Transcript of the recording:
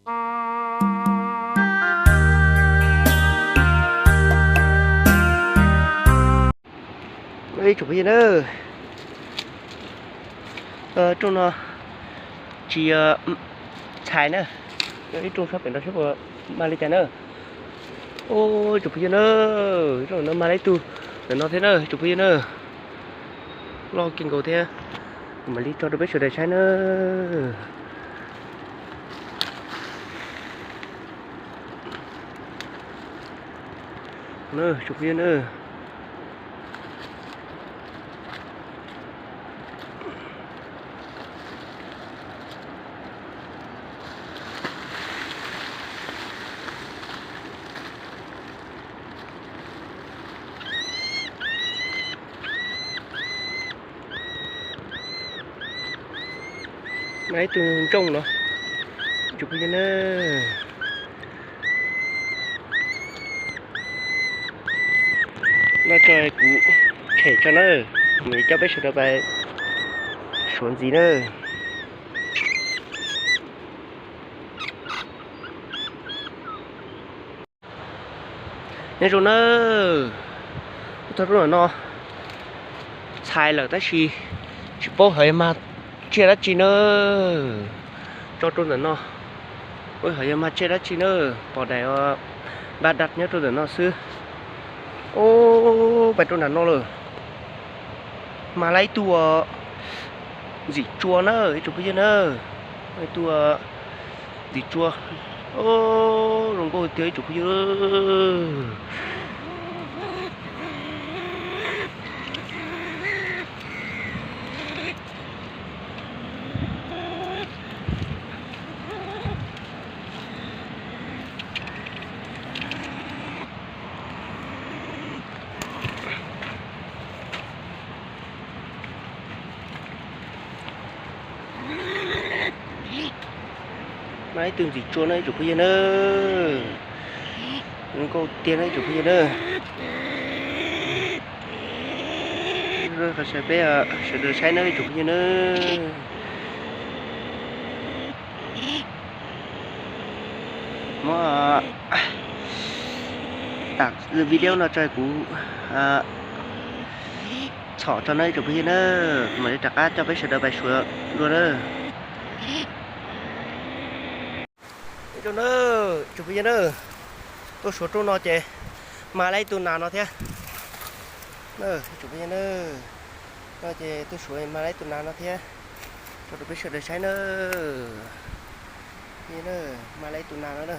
Ib tsoom phooj ywg na, rooj no tsis txhais na, ib rooj sab pem no saib puas mag li cas na. Ib tsoom phooj ywg na, rooj no mag li ib tug ntawm no thiab na ib tsoom phooj ywg na. Loj kawg nkaus thiab, kuv mam li tso rau peb sawv daws saib na. Tsoom phooj ywg na, mag ib tug nrooj no, tsoom phooj ywg na. Noj tso kuv tshem tso na, kuv mam li coj peb sawv daws pais suav ntxiv na. Nyob zoo na, ub, thaum rooj ntawm no txhais lawm tab sis tsis paub hais mag tsiaj dab tsi na. Tso rau ntawm no, ub, hais yog mag tsiaj dab tsi na, pom daim npab dab nyob rau ntawm no xwb. Ub, pais rau nram no lawm, mag lawm ib tug ntxim tsua na ib tsoom phooj ywg na, ib tug ntxim tsua. Ub, zoo nkauj tiag ib tsoom phooj ywg. Mag ib tug ntxim tsua na ib tsoom phooj ywg na. Zoo nkauj tiag na ib tsoom phooj ywg na. Qhov saib peb sawv daws saib na ib tsoom phooj ywg na. Muab tas video no tso kuv txhom tso na ib tsoom phooj ywg na, kuv mam li rov qab coj peb sawv daws pais suav dua na. Ib tsoom phooj ywg na, tuaj suav rooj no ces mag lawm ib tug nas no thiab. Ib tsoom phooj ywg na, no ces tuaj suav mag lawm ib tug nas no thiab, tso rau peb sawv daws saib na. Mag lawm ib tug nas no na.